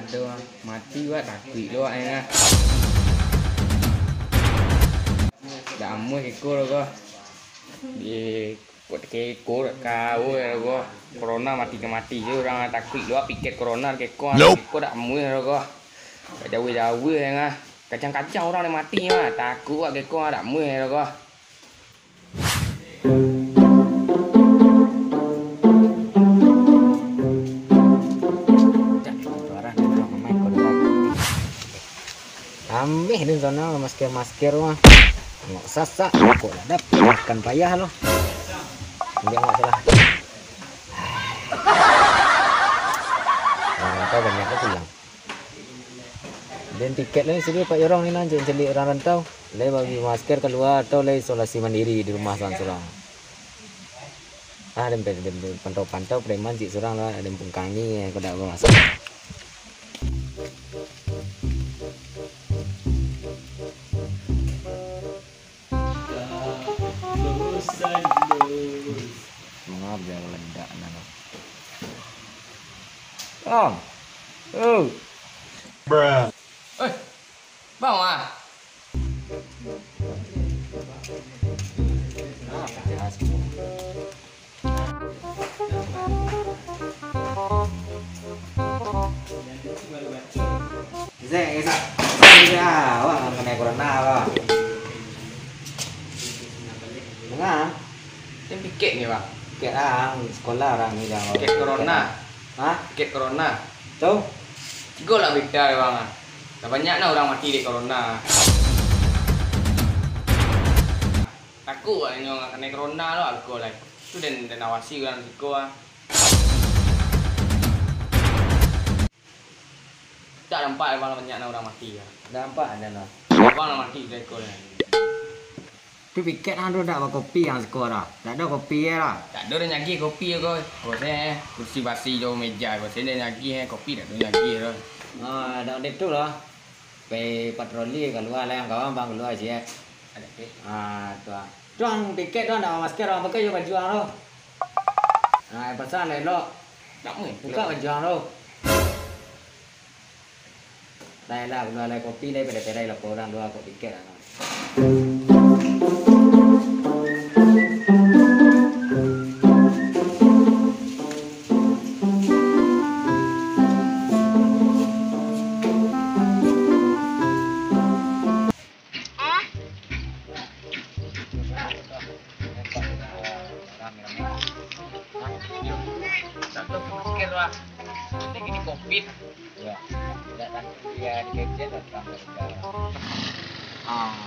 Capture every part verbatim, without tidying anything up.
Aduh, mati wak, takuik lo wak, eh, ah. Dak amuah keko lo ko. Di, kok keko dak kau lo ko. Corona mati ka mati je urang, takuik lo wak piket corona keko, ah. Keko dak amuah lo ko. Dak jauah-jauah, eh, ah. Kacang-kacang urang dah mati mah, takuik wak keko, ah, dak amuah lo ko. Ambeh den sono masker-masker mah. Tengok sasak, kok lah dapek makan payah lo. Ambiak awak salah. Urang rantau banyak lo pulang. Den tiket lai sudah Pak Yorong ni nan caliak urang rantau. Lai babali masker kalua atau lai isolasi mandiri di rumah surang-surang. Ah, den, den, den pantau-pantau preman cik surang lah, den pungkangi, eh, kok dak bamasker. Mangap je maledak nan. Oh. Oh. Bruh. Oi. Bang, ah. Ah, jelas. Zek, Zek. Zek, ah, wah, kanai corona, wah. Manga? Ni piket ni, Bang. Piket, ah, sekolah urang ni dah. Piket corona. Hah? Piket corona. Tu? Cigo lah berita, Bang, ah. Dah banyak nah urang mati dek corona. Takuik wak inyo kanai corona lo, alko lai. Tu den, den awasi urang siko, ah. Dak nampak, Bang, banyak nah urang mati, ah. Dak nampak ado lah. Abang lah mati dari ko, ah. Tu piket ang tu dak bakopi ang siko dah. Dak ado kopi e lah. Dak ado den nyagih kopi ko. Ko se, kursi basi jo meja ko se den nyagih, eh, kopi dak ado nyagih tu. Ah, dak ado tu lah. Pai patroli kalua lah, ang kawan bang kalua ciek. Ado, Pik. Ah, tu ah. Tu ang piket tu ang dak masker, ang pakai jo baju ang tu. Ah, pasang lah elok. Nak meh. Buka baju ang tu. Lai lah, kalua lai kopi lai, padai-padai lah urang dua kok piket lah. Rame-rame. Hah? Iyo. Dak ado masker lah. Lagi ni covid. Iyo. Dak kan, iyo, di gadget lah, tukang kerja. Ah.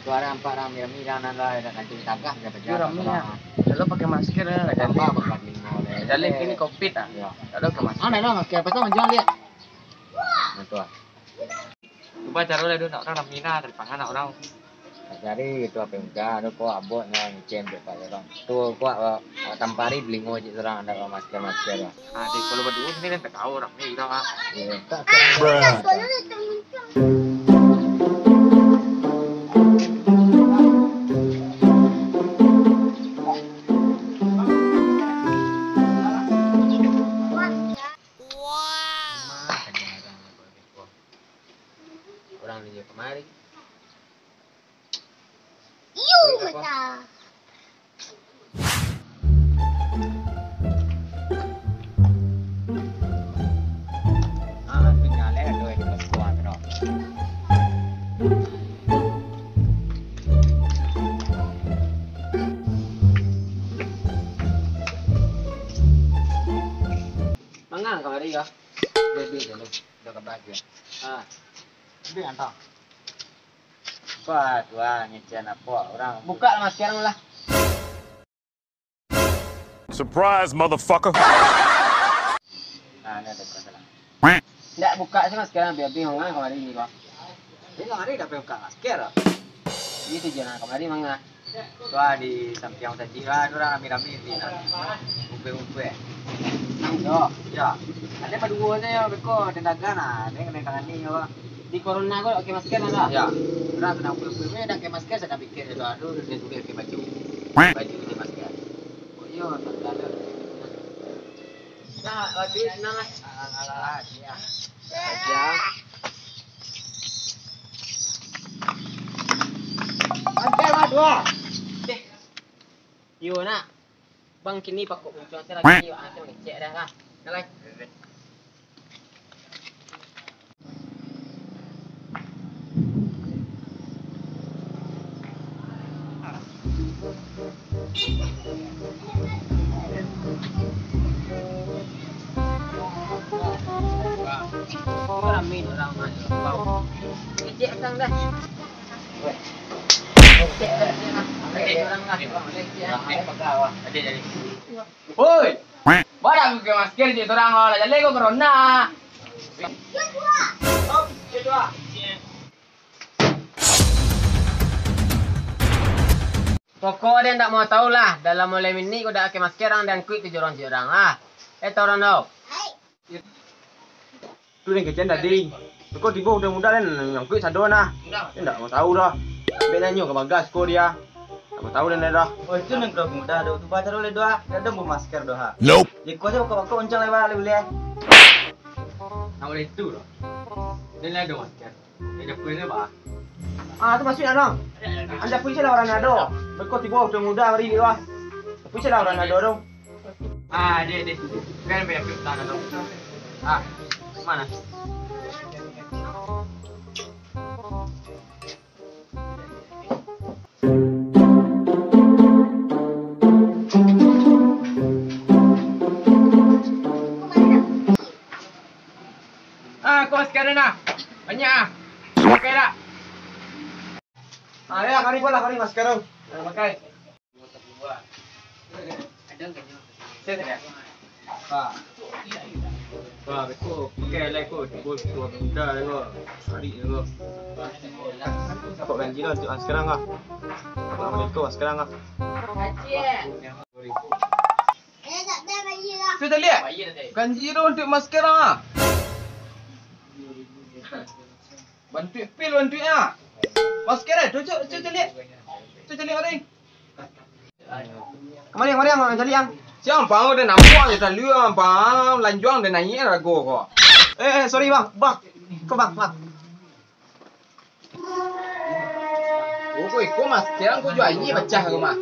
Tu ado nampak rame-rame dah, nan lah, dak kanti tagah, dah kerja. Iyo, rame lah. Kalau pakai masker lah, dak jadi. Tambah pakai limo lah. Jadi kini covid lah. Iyo. Dak ado pakai masker. Ah, dah lah, masker apa tu, manjual dia? Nah, tu lah. Cubo caro lah tu, nak urang rami nah, tadi pangan nak urang. Cari itu apa yang udah, anu kok abot nah, ngicen dek Pak Yorong. Tu kok, eh, tampari telingo cik surang, dak masker-masker lah. Ah, dek, kalau baduo sini kan tak tahu rami udah, ah. Iyo, tak. Urang ni je kamari. Iyo, mata. Ah, tinggal eh, dua di Papua tu. Mangang kamari yo. Duduk dulu. Dah kebas ya. Ah. Duduk antah. Wah, tuan, ngecen apo urang. Buka lah masker lah. Surprise, motherfucker. Ah, ni ada perasaan. Ndak buka se masker, biar bingung ah kamari ni, Bang. Jadi kamari dak buka masker. Itu je nah kamari manga. Tu ah, di sampiang tadi lah, tu lah rami-rami di nah. Umpik-umpik. Yo. Ya. Ado baduo se yo, beko, ado dagang nah, ado kena tangani yo. Di corona ko dak pakai masker lah. Ya. Urang tu nak umpik-umpik, dak pakai masker, sia pikir tu, aduh, sia sudah pakai baju. Baju pakai masker. Kok iyo, tak ada. Nah, baju senang lah. Alah, alah, alah, ya. Aja. Angkai mah dua. Eh. Yo, nak. Bang, kini pakok muncuang tu lah, kini wak asa mangecek dah lah. Dah lah. Rami orang mah. Kecek datang dah. Oi! Bara pakai masker je surang, lah jaleh ko corona. Pokok den ndak mau tahu lah, dalam mulai mini ko dak pakai masker, ang diangkuik tu jorong-jorong lah. Eh, tau urang tu? Tu nan kecen tadi. Ko tibo budak muda den nyangkuik sado nah. Den ndak mau tahu doh. Ambiak nanyo ka bagas ko dia. Ndak mau tahu den doh. Oh, itu nan budak muda tu. Tu baca dulu doh. Dak ado masker doh, ha. Nope. Jiko se bakok-bakok oncang lewat boleh. Ndak boleh itu doh. Den ado masker. Den ado pun bah. Ah, tu masuak ano. Anda pun se lah urang ado. Beko tibo budak muda mari doh. Pun se lah urang ado tu. Ah, dek, dek. Kan banyak piutang tu. Ah, mana? Ah, kau sekarang nah. Banyak ah. Pakai tak? Ah, ya, kari pun lah, kari masker tu. Ah, pakai. Set. Ha. Wah, beko pakai lai ko, tibo tua muda lai ko. Cari lai ko. Kok ganji lah untuk sekarang lah. Assalamualaikum sekarang lah. Tu caliak. Ganji tu untuk masker lah. Bantuak pil, bantuak ah. Masker eh, tu cuk, cuk caliak. Cuk caliak tadi. Kamari, kamari, ang caliak ang. Siang pang udah nampak je tadi, ang pang lanjuang dah naik rago ko. Eh, eh, sorry bang, bang. Ko bang, bang. Oh, ko iko masker ang ko jual aia pacah ko mah.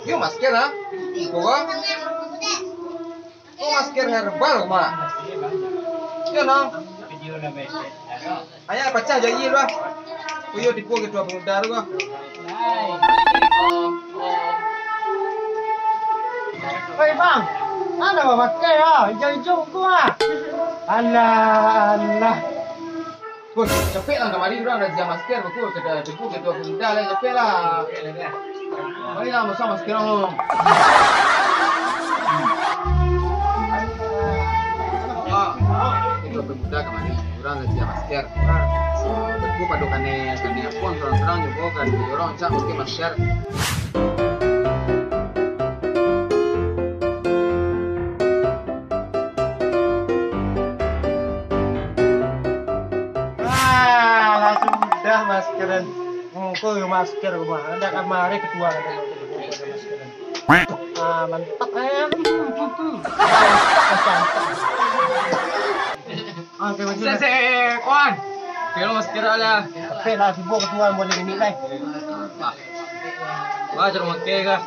Iyo masker ah. Iko ko. Ko masker herbal ko mah. Iyo nang. Aia pacah jo aia tu ah. Ko iyo tibo ketua pemuda tu ah. Oi bang, ana bamakai ah, ijo-ijo ko ah. Alah, alah. Bos, capek lah kamari urang razia masker, beko, kada teguh, kada bunda lah, capek lah. Mari lah, masang masker ang. Ah, itu bunda kamari, urang razia masker. Beko pado kanai, kanai apo, surang-surang juo kan, urang cak pakai masker. Ah, lah sudah maskeran. Ngko yo masker rumah. Anda kamari ketua ada masker. Ah, mantap eh. Ah, oke, oke. Se, se, kawan. Oke, lo masker lah. Oke lah, sibuk ketua boleh ini lah. Wah, terima kasih kah.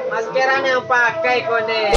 Maskeran yang pakai kone.